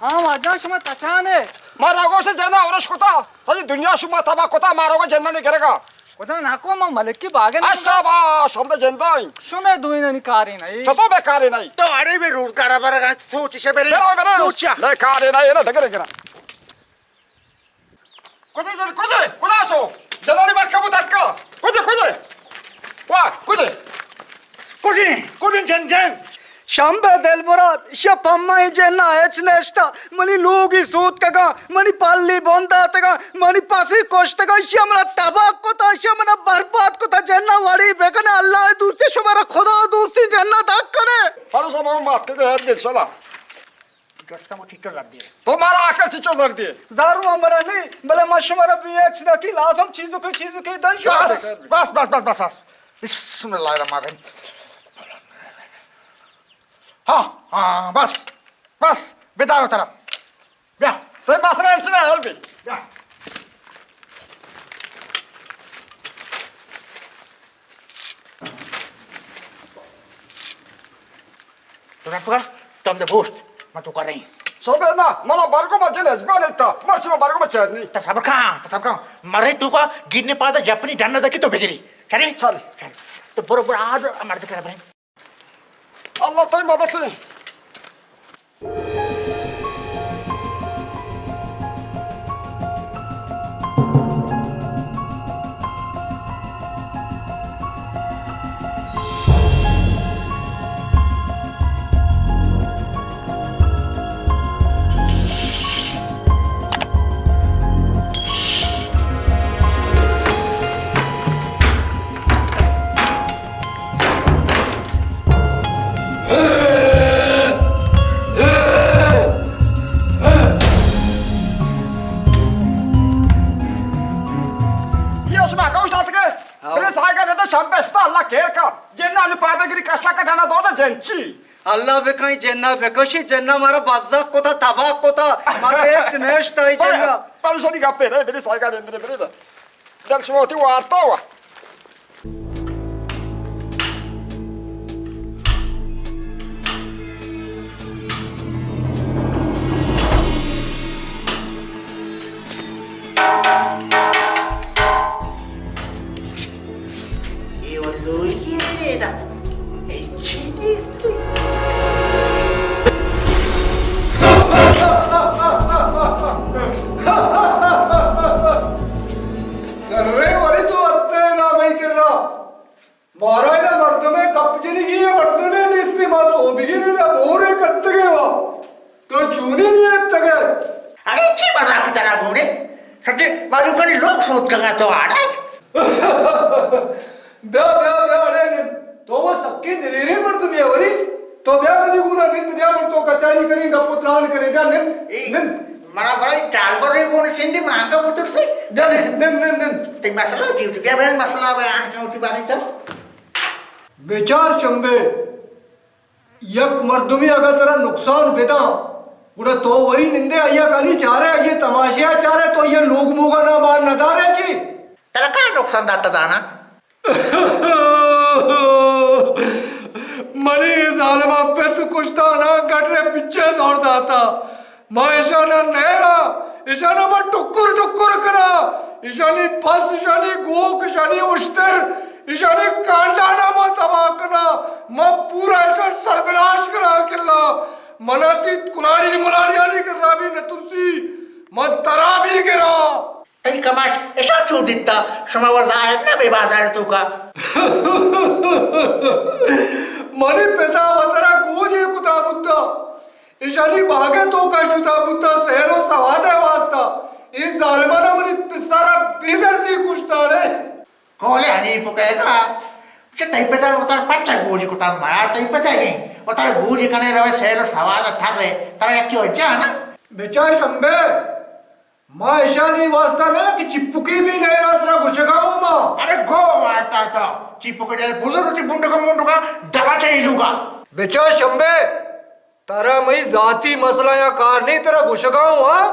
ہاں واجہ، شما تچانے۔ ما راگوش جنا اورش کتا، ساری دنیا شما تباہ کتا، ما روگا جنانی گرگا۔ خدا ناکو، ما ملکی باغے نہ۔ اچھا با، شما جندا ایں۔ شما دوئینانی کارے نہیں۔ چطور بے کارے نہیں؟ تو اڑے بے روزگار برگا سوچ شے برے۔ برو، برو۔ سوچا۔ نہیں کارے نہیں، نہ دگرے گرا۔ کجے جن، کجے؟ کجا شو؟ جنانی مرکب تکا۔ کجے، کجے؟ واہ، کجے؟ کجے، کجے جن جن؟ شمبے دلمراد، شپ ہمائی جنا ہچ نشتا۔ منی لوگی سوتکگا، منی پلی بند داتگا، منی پسی کشتگا، شی منا تباہ کتا، شی منا برباد کتا۔ جنا وڑی بکنے، اللہ دوستی شمارا خدا دوستی جنا دک کنے۔ ہر شما مات کے ہر دل سلام۔ جست کن وتی چچو زر دیئے۔ تو مارا آخر چچو زر دیئے؟ زر و مرا نہیں، بلے ما شمارا بی ایچ دکی لازم چیزو کے، چیزو کے دن۔ بس، بس، بس، بس، بس، بس۔ بسم اللہ الرحمن الرحیم۔ ہاں، ہاں، بس، بس، بدار طرف۔ بیا۔ تو مسئلہ انسان حل بی۔ بیا۔ تو رفگا، تو ہم دے بوشت، من تو کر رہی۔ صبح نا، منا برگو با جن ازبان ایتا، مرچی من برگو با چرنی۔ تو صبر کن، تو صبر کن۔ مرے تو کا گرنے پادا جپنی ڈن دکی تو بگری۔ چلے؟ چلے۔ تو برو برو آد مرد کر برے۔ اللہ تئی مدد کنت۔ یہ شما گوش داتگے؟ ہاں۔ بلے سائیگا نے تو شمبے شتا، اللہ خیر کا۔ جنانی پادگری کشا کٹانا دور جنچی۔ اللہ بکن جنا بکشی، جنا مارا بزگ کتا، تباہ کتا، مارا ہچ نشتا ای جنا۔ پریشانی گپے رہے، بلے سائیگا نے، بلے، بلے۔ چل شما وتی وارتا ہوا۔ اے ولو یہ دا۔ اے چی نیستی؟ کرے وری تو اتے نا مئی کرا۔ مارا ادا مردمے کپ جنگی، مردمے نیستی، ما سوبگی نہ بورے کتگے وا۔ تو چونی نیت تگے؟ اڑے چی مزاک ترا گونے؟ سچے معلوم کنی لوگ سوت کگا تو آڑے۔ بیا، بیا، بیا، اڑے نند۔ تو وہ سکی دلیرے مردمے وری۔ تو بیا منی گونا نند، بیا من تو کچاری کریں، گپ و تران کریں، بیا نند، اے، نند۔ منا برای ٹال بر رہے گونے سندی من آنگا بوتر سے۔ بیا نند، نند، نند، نند۔ تی مسئلہ جی، بیا بیا مسئلہ بیان کن، تی بارے تو۔ بچار شمبے، یک مردمے اگاں ترا نقصان بداں، گڑا تو وری نندے آئی ء گالی چارے، آئی ء تماشے ء چارے، تو آئی ء لوگ موگا نام مان نہ دارے چی؟ ترا کاں نقصان داتا زاناں؟ منی اے ظالماں پت کشتا، نا گٹرے پچے دور داتا۔ ما ایشانا نیراں، ایشانا ما ٹکر ٹکر کناں، ایشانی پس، ایشانی گوک، ایشانی اشتر، ایشانی کاندانا ما تباہ کناں، ما پورا ایشان سربناش کناں کلا۔ منا تی کلاڑی ملاڑیانی گرا بھی نہ ترسی، من ترا بھی گراں۔ تئی کماش اشاں چو دیتا، شما و ظاہر نہ بے بازار توکا۔ منی پتا وترا گوجے کتا بوتا۔ ایشانی باگ ء توکا شتا بوتا سیل و سواد ء واسطہ۔ اے ظالمانا منی پسارا بے دردی کشتاڑے۔ کولے حنیف کہے گا، چہ تئی پتا وتر پرچا گوجی کتا میار تئی پتا گئے۔ وتر گوجی کنے روے سیل و سواد ء تر رے، ترا یکی وجہ نا۔ بچا شمبے، ما ایشانی واسطہ نہ کہ چپکی بھی نئیلا ترا گوشگا ہوں ما۔ ارے گو وارتا تا۔ چپکو جائے بزرگ چی بنڈگا منڈگا دبا چا ایلوگا۔ بچا شمبے، ترا مئی ذاتی مسئلہ یا کار نہیں، ترا گوشگا ہوں، ہاں؟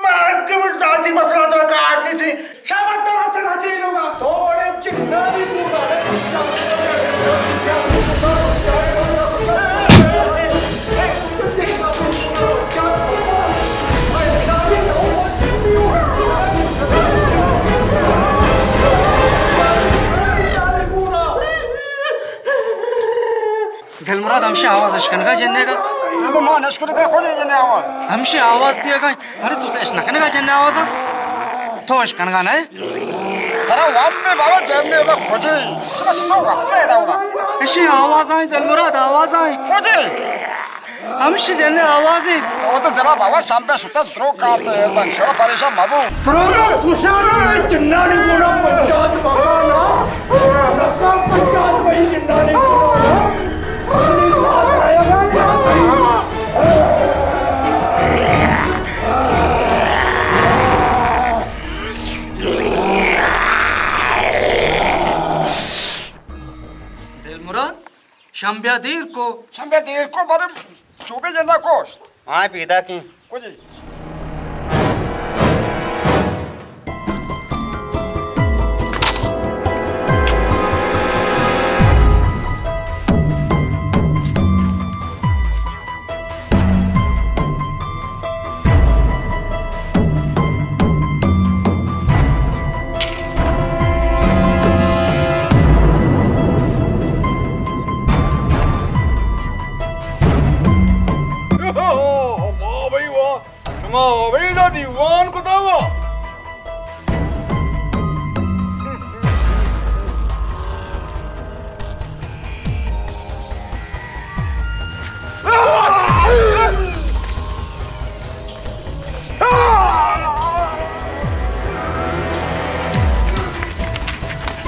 ما کہ ذاتی مسئلہ ترا کار نہیں تھی۔ شابت ترا چا چا ایلوگا۔ تھوڑے چنگا بھی تو گا۔ ارے، ارے، ارے، ارے، ارے، ارے، ارے، ارے، ارے، ارے، ارے، ارے، ارے، ارے، ارے، ارے، ارے، ارے، اشی آواز اش کنگا جنیگا؟ ما نشکر بے کوئی جنے آواز۔ ہمشی آواز دیگا۔ ارے تو اش نہ کنگا جن آواز؟ تو اش کنگا نہ؟ ترا وام میں بابا جن نے کجے؟ شما چطور رکھتے ہیں داوڑا؟ اشی آواز آئیں دلمراد، آواز آئیں۔ کجے؟ ہمشی جن آوازیں۔ تو تو دلا بابا شام پہ شتا درو کارتے ہیں، من شما پریشان مبو۔ درو نشانہ جنانی گونا پنچات بابا نا۔ لکا پنچات بھائی جنانی گونا۔ دلمراد، شمبیا دیر کو۔ شمبیا دیر کو، بارے چوبے جندا کوش۔ ہاں، پیدا کی۔ کجی؟ واہ بھائی واہ، شما ابید دیوان کتا وا۔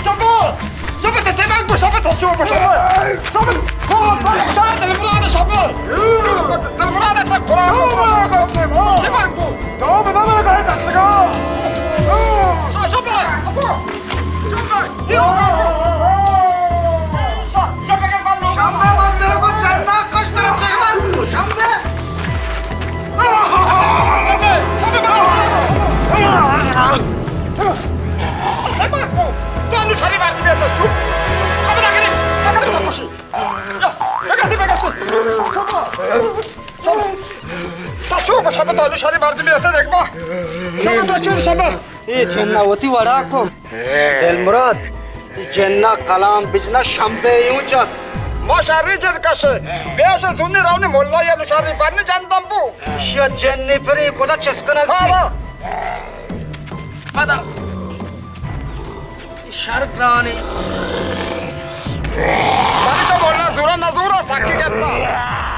شاباش! شاباش، دستے بند کو، شاباش، تو چو کو، شاباش۔ شاباش، شاباش، دلمراد، شاباش۔ دلمراد، تا قرآن کو، شاباش۔ دستے بند کو۔ تو بنا میں کہے دسگا۔ شاباش، شاباش، ابا۔ شاباش، زیرو کر۔ شاباش، شاباش، بند کو۔ شاباش، من تیرے کو چنا کش، تیرا چہرہ کو۔ شاباش۔ اے چنا وتی وڑا کو۔ دلمراد، اے جنا کلام بجنا شمبے یوں جت۔ ما شری جن کشے، بیش زونی راونی ملا یا نشاری بن جندم بو۔ شیا جن پری کدا چسکنا۔ ہاں، ہاں۔ پدا۔ شر گرانی۔ بلے چو ملا زورا نہ زورا سکی گپتا۔